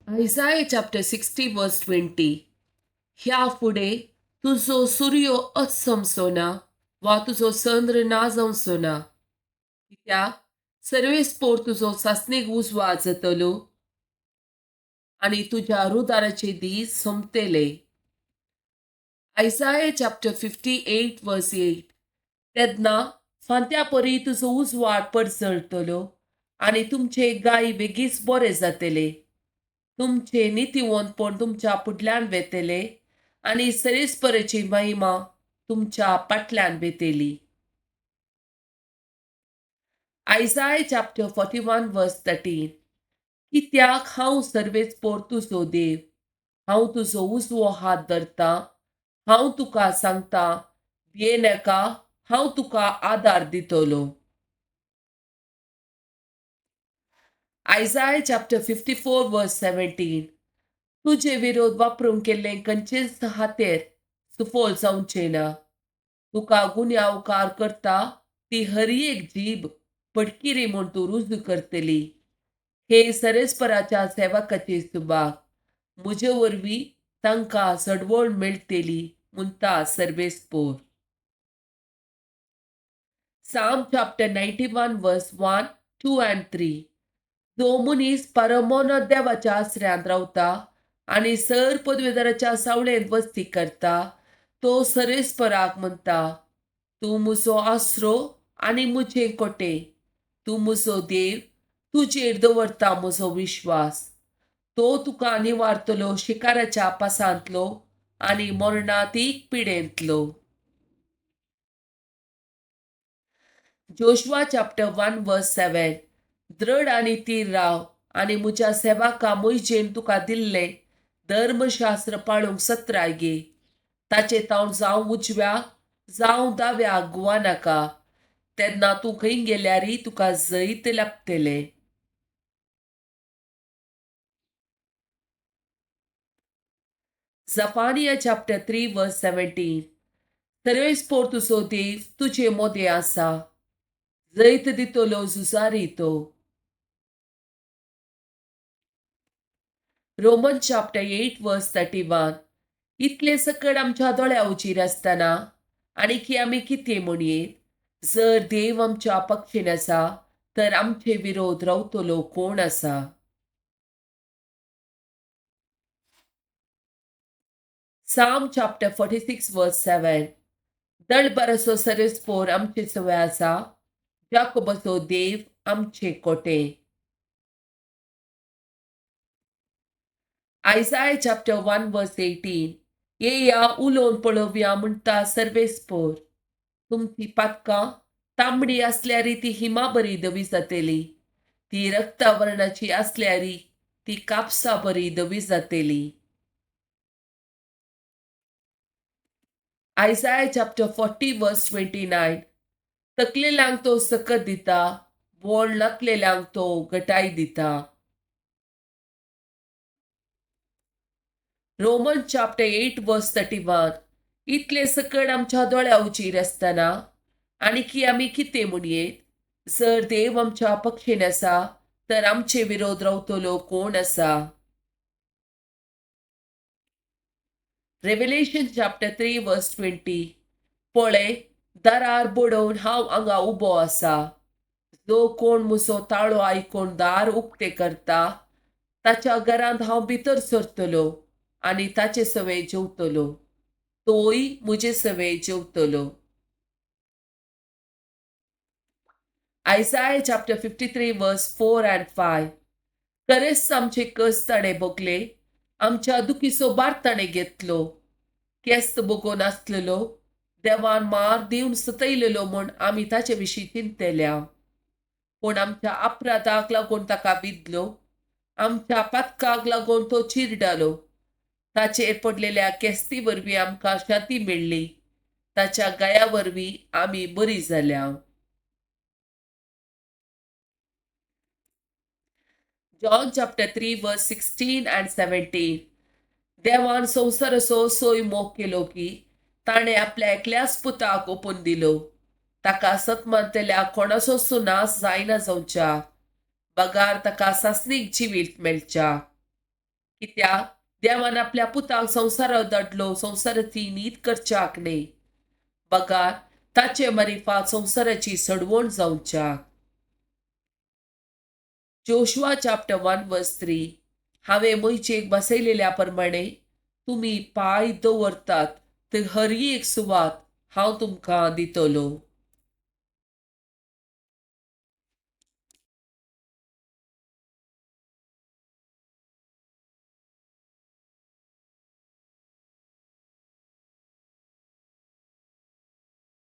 Isaiah chapter 60 verse 20. ह्या फुडें तुजो सुर्यो अस्तमचो ना वा तुजो चंद्र ना जावचो ना, कित्याक सर्वेस्पोर तुजो सासणीक उजवाड जातलो आनी तुज्या रुदाराचे दीस सोंपतले. Isaiah chapter 58 verse 8. तेन्ना फांत्या परी तुजो उजवाड परजळटलो आनी तुमचे गाय बेगीच बरे जातले. तुमचे नितीवंतपण तुमच्या फुडल्यान वेतले आनी सरेस्पराची महिमा तुमच्या फाटल्यान वेतली. Isaiah chapter 41 verse 13. कित्याक हांव सर्वेस्पोर तुजो देव, हांव तुजो उजवो हात धरतां, हांव तुका सांगता भियेनाका, हांव तुका आदार दितलो. Isaiah chapter 54 verse 17. तुजे विरोध वापरूंक केल्लें खंयचेच हातेर सुफळ जावचें ना. तुका गुन्यांवकार करता ती हर एक जीब फटकिरी म्हूण तूं रुजू करतली. हे सरेस्पराच्या सेवकाचे सुभाग, म्हजे वरवीं तांकां चडवण मेळटली म्हणटा सर्वेस्पोर. Psalm chapter 91 verse 1, 2 and 3. जो मनीस परमोन देवाच्या आसऱ्यांत रावता आनी सर पदवेदाराच्या सावळेंत वस्ती करता, तो सरेस्पराक म्हणटा, तूं म्हजो आसरो आनी म्हजें कोटे, तूं म्हजो देव, तुजेर दवरता म्हजो विश्वास. तो तुका निवारतलो शिकाराच्या पासांतलो आनी मरणातीक पिडेंतलो. Joshua chapter 1 verse 7. दृढ आनी तीर राव आनी म्हज्या सेवका मोयजेन तुका दिल्लें धर्मशास्त्र पाळूंक सत्राय घे. ताचे तावन जावं उजव्या जावं दाव्या गुवा नाका, तेन्ना तूं खंय गेल्यारय तुका जैत लाबतलें. Zephaniah chapter 3 verse 17. सर्वेस्पोर तुजो देव तुजे मोदें आसा, जैत दितलो झुजारी तो. Roman chapter 8 verse 31. इतले सकट आमच्या दोळ्या उजीर आसतना आनी की आमी कितें म्हणयेत? जर देव आमच्या पक्षीन आसा तर आमचे विरोध रावतलो कोण आसा? Psalm chapter 46 verse 7. दळबराचो सर्वेस्पोर आमचे सवय आसा, जाकोबाचो देव आमचे कोटे. Isaiah chapter 1 verse 18. येया उलोवन पळोवया म्हणटा सर्वेस्पोर. तुमची पातकां तांबडी आसल्यारी ती हिमा बरी धवी जातली, ती रक्तावरणाची आसल्यारी ती कापसा बरी धवी जातली. Isaiah chapter 40 verse 29. तकलेल्यांक तो सकत दिता, बोळ नातलेल्यांक तो गटाय दिता. Roman chapter 8 verse 31. इतले सकट आमच्या दोळ्या उजीर आसतना आनी की आमी कितें म्हणयेत? जर देव आमच्या पक्षीन आसा तर आमचे विरोध रावतलो कोण आसा? Revelation chapter 3 verse 20. पळय, दारार बडोवन हांव हांगा उबो आसा. जो कोण म्हजो ताळो आयकून दार उक्तें करता ताच्या घरांत हांव भितर सरतलो आनी ताचे सवें जेवतलो, तोय म्हजे सवें जेवतलो. Isaiah chapter 53 verse 4 and 5. खरेंच आमचे कस ताणें भोगले, आमच्या दुखीचो भार ताणें घेतलो. केस्त भोगून आसलेलो, देवान मार दिवन सतयलेलो म्हूण आमी ताचे विशीं चिंतल्या. पूण आमच्या अपराधाक लागून ताका विदलो, आमच्या पातकाक लागून तो चिरडालो. ताचेर पडलेल्या केस्ती वरवीं आमकां शांती मेळ्ळी, ताच्या गाया वरवीं आमी बरी जाल्या. John chapter 3 verse 16 and 17. देवान संवसाराचो सोय मोग केलो की ताणें आपल्या एकल्याच पुताक ओपून दिलो, ताका सतमानतल्या कोणाचो नाश जायना जावच्या बगार ताका सासणीक जिवीत मेळच्या. कित्याक देवान आपल्या पुताक संवसारात धाडलो संवसाराची नीत करच्याक न्हय, बगार ताचे मारिफात संवसाराची सडवण जावच्याक. Joshua chapter 1 verse 3. हांवें मोयजेक बसयलेल्या प्रमाणे तुमी पांय दवरतात थंय हर एक सुवात हांव तुमकां दितलो.